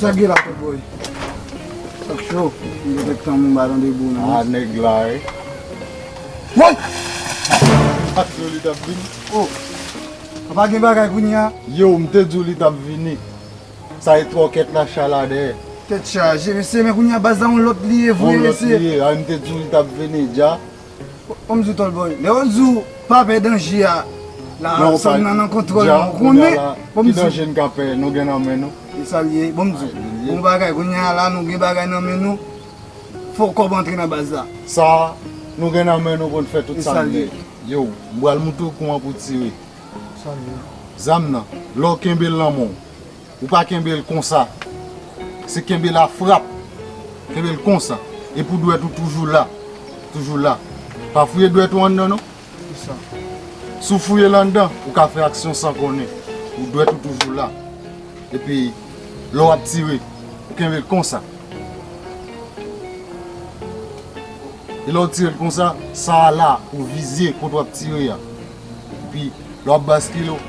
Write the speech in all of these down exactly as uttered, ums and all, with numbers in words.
Sa k gen la, Tòt Bòy? Sa k cho? M gen kèk tan m pa tande bri w, non. Ah, nèg la, wi. Woy! Ak Zoli t ap vini. Oh! Papa gen bagay kounye a? Yo, m te di w li t ap vini. Sa e twòkèt la, cha la dèyè. Tèt chaje, mesye, men kounye a baz la yon lòt li ye vre, mesye. Yon lòt li ye, a, m te di w li t ap vini, dja. Bon, m di w, Tòt Bòy, lè yo di w pa pè danje a, la, zòn nan nan kontwòl nou, ou konnen. Bon, m di w. Ki danje n ka pè? Nou gen nan men nou. E sa l ye, bon, m di w. Bon bagay, kounye a la, nou gen bagay nan men nou. Fò kòb antre nan baz la. Sa, nou gen nan men nou pou n fè tout sa n vle. Yo, m pral montre w kòman pou tire. Sa l ye. Zam nan, lè w kenbe l nan men w, ou pa kenbe l konsa. Se kenbe l a frap. Kenbe l konsa. Epi w dwèt ou toujou la. Toujou la. Pa fouye dwèt ou anndan, non. Kisa? Si w fouye l anndan, ou ka fè aksyon san konnen. Ou dwèt ou toujou la. Epi, lè w ap tire, ou kenbe l konsa. E lè w tire l konsa, sa a la, ou vize kote w ap tire a. Epi, lè w ap baskile, w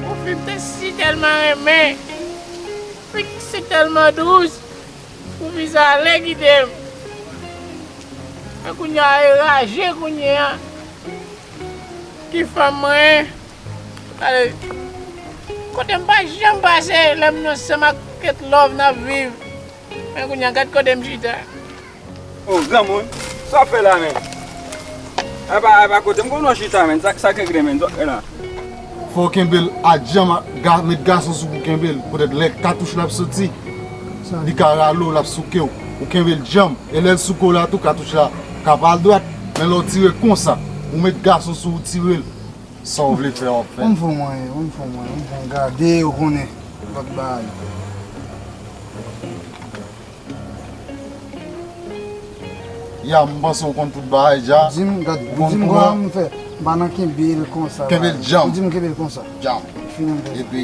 Yon fi m te si tèlman renmen, fi k si tèlman dous, pou fi sa ale kite m. Men kounye a, e raje kounye a. Ki fanm mwen, ale, kote m pa janm pase, lè m nan ansanm ak Kate Love n ap viv. Men kounye a, gad kote m chita. Oh, granmoun, sa w ap fè la menm? Epa, epa, kote m konn w chita, menm? Sa, sa k regle, menm? Sa w ap fè la? Fò w kenbe l a djanm, a, ga-, met gason sou pou kenbe l. Poutèt lè katouch la ap soti, li ka rale w, l ap souke w. Ou kenbe l djanm. E lè l souke w la tou, katouch la ka pa al dwat. Men lè w tire konsa, ou met gason sou ou tire l. Sa w vle fè, w ap fè. Ban m fè w mwayen, ban m fè w mwayen, ban m fè w gade, ou konnen, lòt bagay. Ya, m panse w konn tout bagay dja. Di m, gad, di m kòman m fè. M pa nan kenbe l konsa. Kenbe l djanm. Ou di m kenbe l konsa. Djanm. Fini m fè sa. Epi.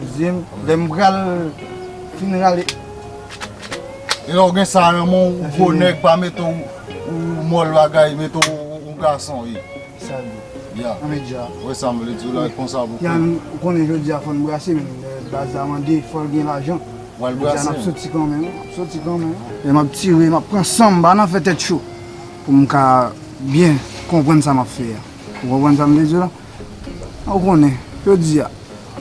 Ou di m, lè m pral fin rale. E lè w gen sa nan men w, ou gwo nèg, pa mete w, ou mòl bagay, mete w, ou gason, wi. Sa l ye. Ya. Anmèdja. Wè sa m vle di w la, konsa pou. Ya, ou konnen jodi a fò n brase, men, eh, baz la mande, fò l gen lajan. W al brase. Jodi a n ap soti kanmenm, n ap soti kanmenm. E m ap tire, m ap pran san m, m pa nan fè tèt cho. Pou m ka byen konprann sa m ap fè a. Ou konprann sa m vle di w la? Ou konnen, jodi a,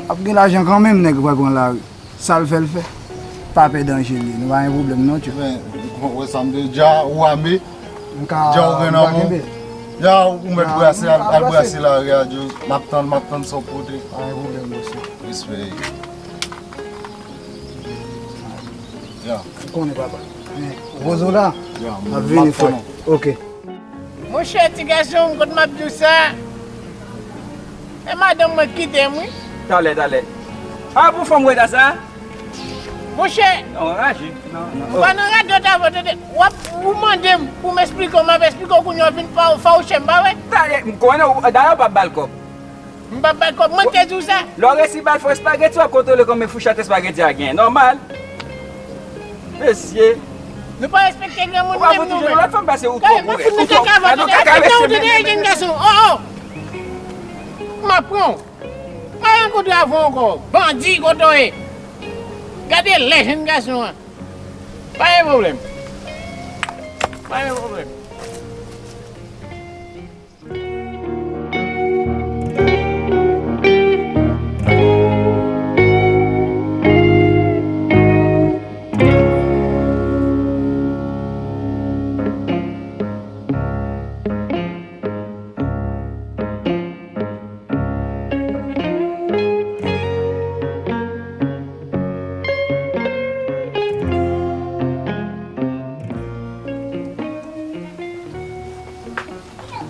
ap gen lajan kanmenm, nèg pral pran lari. Sa l fè, l fè. Pa pè danje li, nou pa gen pwoblèm non, tchè. Men, ou wè sa m te di a, ou ame. Dja ou gen nan men w. Ya, ou mèt brase, al, al brase lari a, Djo. M ap tann, m ap tann sa w pote. Pa gen pwoblèm, bòs. Respè. Ya. Ou konnen, papa. Men, repoze w la. Ya, m ap vini, frè. Ok. Monchè, ti gason, kote m ap di w sa? E madanm mwen kite m, wi. Talè, talè. A, pou fanm w wè ta sa? Monchè! Non, anraje. Non, non. Ou pa nan radyo ta vre, tande. W ap, ou mande m pou m esplike w, m ap esplike w kounye a, w vin fa-, fawouche m, pa vre? Talè, m konnen w, dayè w p ap ba l kòb. M p ap bay kòb, mwen ki te di w sa. Lè w resi ba l fò espageti, w ap kontwole konbyen fouchèt espageti a genyen. Nòmal. Mesye. Nou pa respekte granmoun menm nou menm. Ou pa fout lòt fanm pase ou twò gwo. Ou kaka mesye menm. Oh, oh. M ap pran w. M pa rankontre avè w ankò. Bandi kote w ye. Gade lè jèn gason an. Pa gen pwoblèm. Pa gen pwoblèm.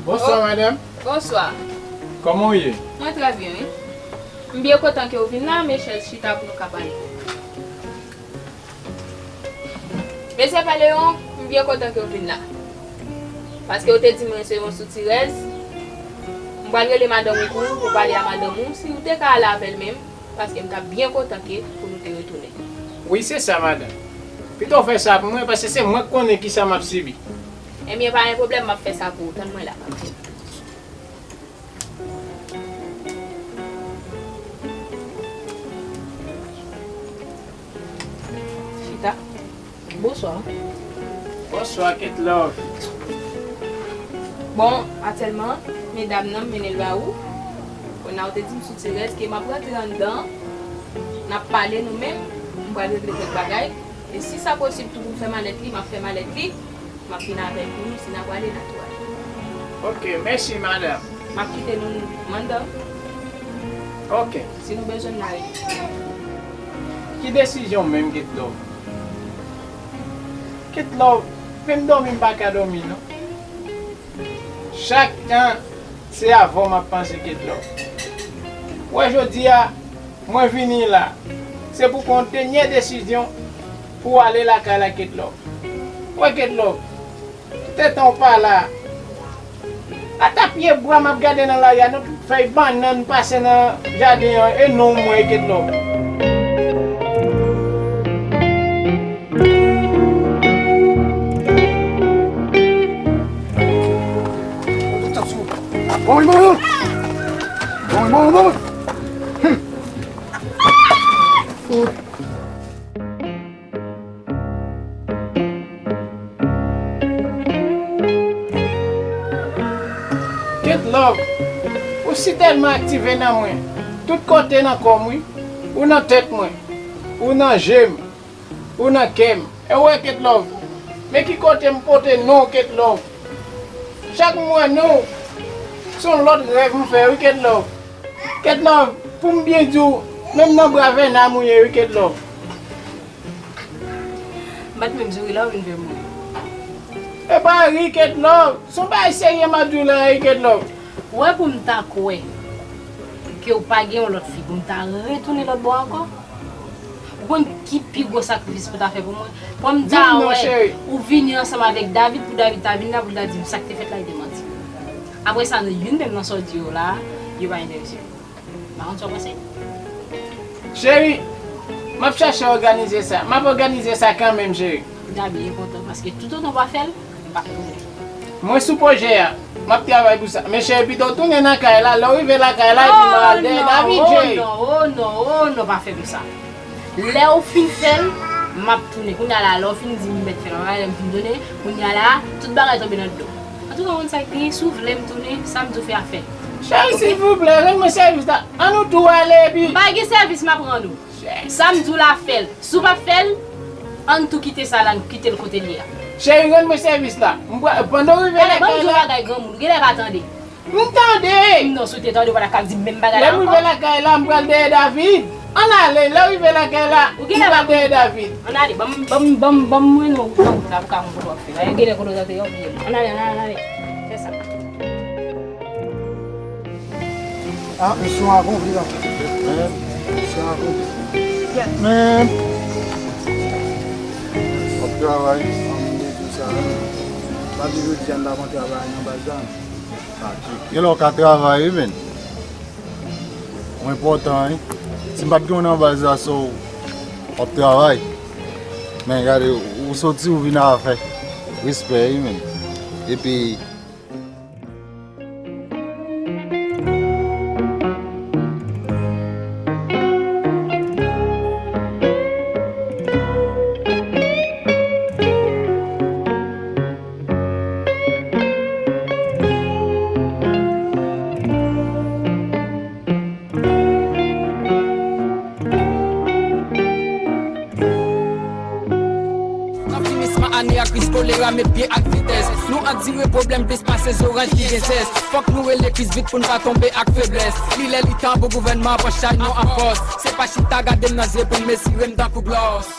Bonswa, madanm. Bonswa. Kòman w ye? Mwen trè byen, wi. M byen kontan ke w vin la, men chèz chita pou nou ka pale. Mesye Paleyon, m byen kontan ke w vin la. Paske w te di mwen se yon soutirèz. M pral rele madanm ou pou ou, pou w pale a madanm ou, si w te ka ale avè l menm, paske m t ap byen kontan ke pou nou te retounen. Wi, se sa, madanm. Pito w fè sa pou mwen, paske se mwen k konnen kisa m ap sibi. Ebyen, pa gen pwoblèm, m ap fè sa pou ou. Tann mwen la, m ap vini. Chita. Bonswa. Bonswa, Kate Love. Bon, aktyèlman, medam nan, m mennen l ba ou. Kounye a, ou te di m sou ti rèz ke m ap rantre anndan, n ap pale nou menm, m pral regle kèk bagay. E si sa posib tou pou m fè malèt li, m ap fè malèt li. M ap vin avè l pou nou, si n a prale, n a tou ale. Ok, mèsi, madanm. M ap kite nou anndan. Ok. Si nou bezwen m, n a rele. Ki desizyon menm, Kate Love? Kate Love, menm dòmi m pa ka dòmi, non. Chak tan, se avè w m ap panse, Kate Love. Wè, jodi a, mwen vini la. Se pou pran yon dènye desizyon pou w ale lakay la, Kate Love. Wè, Kate Love, tout etan w pa la, ata pye bwa m ap gade nan lari a, nan tout fèy bannann pase nan jaden an, e non w m wè, Kate Love. Bon, bon, bon. Bon, bon, bon. Hmm. Kate Love, ou si tèlman aktive nan mwen. Tout kote nan kò m, wi. Ou nan tèt mwen. Ou nan je m. Ou nan kè m. E w wè, Kate Love, men ki kote m pote non w, Kate Love. Chak m wè non w, se yon lòt rèv m fè, wi, Kate Love. Kate Love, pou m byen di w, menm nan bra Vèna m ou ye, wi, Kate Love. M pa t menm di w ri la, w vin fè m ri. E pa ri, Kate Love. Se yon bagay serye m ap di w la, wi, Kate Love. Ou wè, pou m ta kwè ke w pa gen yon lòt fi, pou m ta retounen lòt bò ankò? Ou konn ki pi gwo sakrifis pou w ta fè pou mwen? Pou m ta wè ou vini ansanm avèk David, pou David ta vin la, pou l ta di m sa k te fèt la, li te manti. Apre sa, nou youn menm nan sa w di yo la, yo pa enterese m. M pa konn sa w panse. Cheri, m ap chache òganize sa. M ap òganize sa kanmenm, cheri. David, e kontan, paske toutotan w pa fè l, m p ap tounen. Mwen sou pwojè a. M ap travay pou sa. Men cheri, pito w tounen nan kay la. Lè w rive lakay la, epi m al dèyè David, cheri. Oh non, oh non, oh non, pa fè m sa. Lè w fin fè l, m ap tounen. Kounye a la, lè w fin di m mèt fè l, lè m fin tounen, kounye a la, tout bagay tonbe nan dlo. Antouka, w konn sa k genyen, si w vle m tounen, sa m di w fè a fèt. Cheri, silvouplè, rann mwen sèvis la. Ann nou tou ale, epi. M pa gen sèvis m ap rann ou. Sa m di w la, fè l. Si w pa fè l, ann tou kite sa la, n kite l kote l ye a. Cheri, rann mwen sèvis la. M pral, pandan w rive lakay la. Tande, ban m di w yon bagay, granmoun, ou genlè pa tande. M tande! Non, si w te tande, ou pa t ap ka di m menm bagay la ankò. Lè m rive lakay la, m pral dèyè David. Ann ale, lè w rive lakay la, m pral dèyè David. Ann ale, ban m, ban m, ban m, ban m mennen w nan wout la pou w ka konn kote w ap fè la. Genlè kote w tande, w ap bliye m. Ann ale, ann ale, ann ale. Fè sa. Ah, misyon akonpli la. Men. Misyon akonpli. Men. W ap travay. Ann di sa. Pa di jodi a n t ap antre travay nan baz la. Gen lè w ka travay, wi, men. Ou enpòtan, wi. Si m pa t gen w nan baz la, so, w ap travay. Men, gade, ou soti, ou vin avè respè, wi, men. Epi, Nan finisman ane a, kriz kolera met pye ak vitès. Nou andire pwoblèm plis pase zoranj ki gen zès. Fòk nou rele kriz vit pou n pa tonbe ak feblès. Li lè li tan pou gouvènman an pran chay nou an fòs. Se pa chita gade m nan zye pou n mezire m tankou glòs.